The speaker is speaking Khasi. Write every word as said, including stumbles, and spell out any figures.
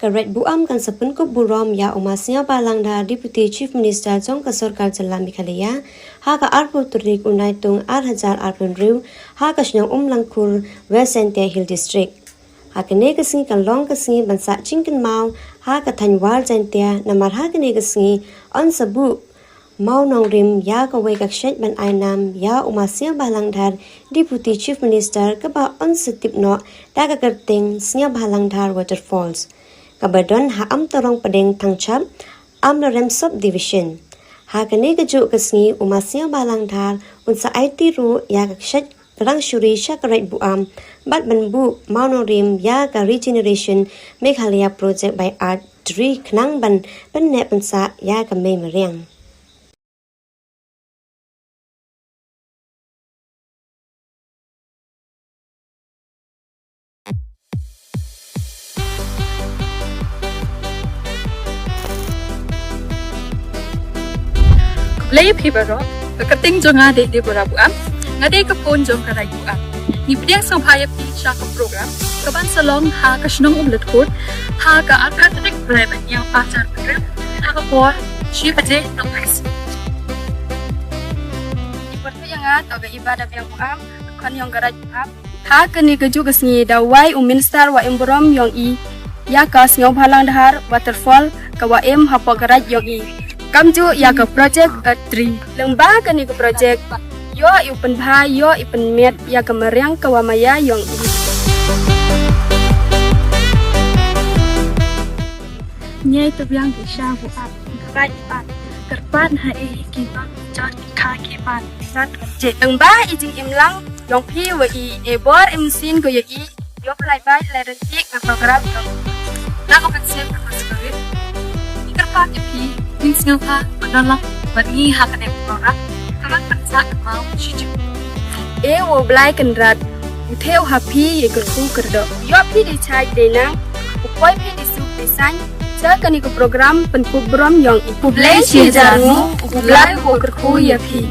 Ka Raid Buam kan sa pynkup burom ïa u Ma Sniawbhalang Dhar, Deputy Chief Minister jong ka Sorkar Jylla Meghalaya, ha ka arphew tarik u Naitung ar hajar arphew hynriew, ha ka shnong Umlangkhur, West Jaintia Hill District. Ha kane ka sngi kan long ka sngi ban sah jingkynmaw ha ka thaiñ War Jaintia, namar ha kane ka sngi yn sa buh mawnongrim ïa kawei ka kshaid ban ai nam ïa u Ma Sniawbhalang Dhar, Deputy Chief Minister, kaba yn sa tip noh da ka kyrteng Sniawbhalang Dhar Waterfalls, kaba don ha Amtarong Pdeng Thangchap, Amlarem Sub Division. Ha kane kajuh ka sngi u Ma Sniawbhalang Dhar un sa aiti ruh ïa ka kshaid Krang Shuri sha ka Raid Buam, bad ban buh mawnongrim ïa ka Regeneration Meghalaya Project by Art Tree khnang ban pynneh pynsah ïa ka mei mariang. Khublei ïa phi baroh, ka kyrteng jong nga dei Deborah Buam, nga dei ka khun jong ka Raid Buam. Ngi pdiang sngewbha ïa phi sha ka program kaban sa long ha ka shnong Umlangkhur ha ka arphew tarik bnai ba hynñiew arhajar arphew hynriew, ha ka por shi baje. Ki pyrtuit ïa nga toh ka Iba Dabiang Buam, ka khon yong ka Raid Buam. Ha kane kajuh ka sngi da wai u Minister wa im burom yong i ïa ka Sniawbhalang Dhar Waterfall kaba im hapoh ka Raid yong i, kamjuh ïa ka Project Earth Tree. Lyngba kane ka project, ïoh i u pynbha, ïoh i pynmiat ïa ka mariang kaba maïa yong i. Ngi ai tbiang ki sha buap, ka Raid Buam, kyrpad ha i ki nongjot ki kha ki ban. Sat je lyngba i jingim lang yong phi wa i, e bor i mynsiem ko ïa i, ïoh lai bai lai rynti ka program ko. Na ko kan sem ka spirit. Ngi kyrpad ïa phi, kin sngewbha ban don lang bad ngi ha kane ka program kaban pynsah kynmaw shijur. E u Blai Kynrad u thew ha phi ïa kyrkhu kyrdoh, ïoh phi dei chait dei nang, u poi phi dei suk dei saiñ sha kane ka program pynkup burom yong i. Khublei shihajar nguh, u Blai u kyrkhu ïa phi.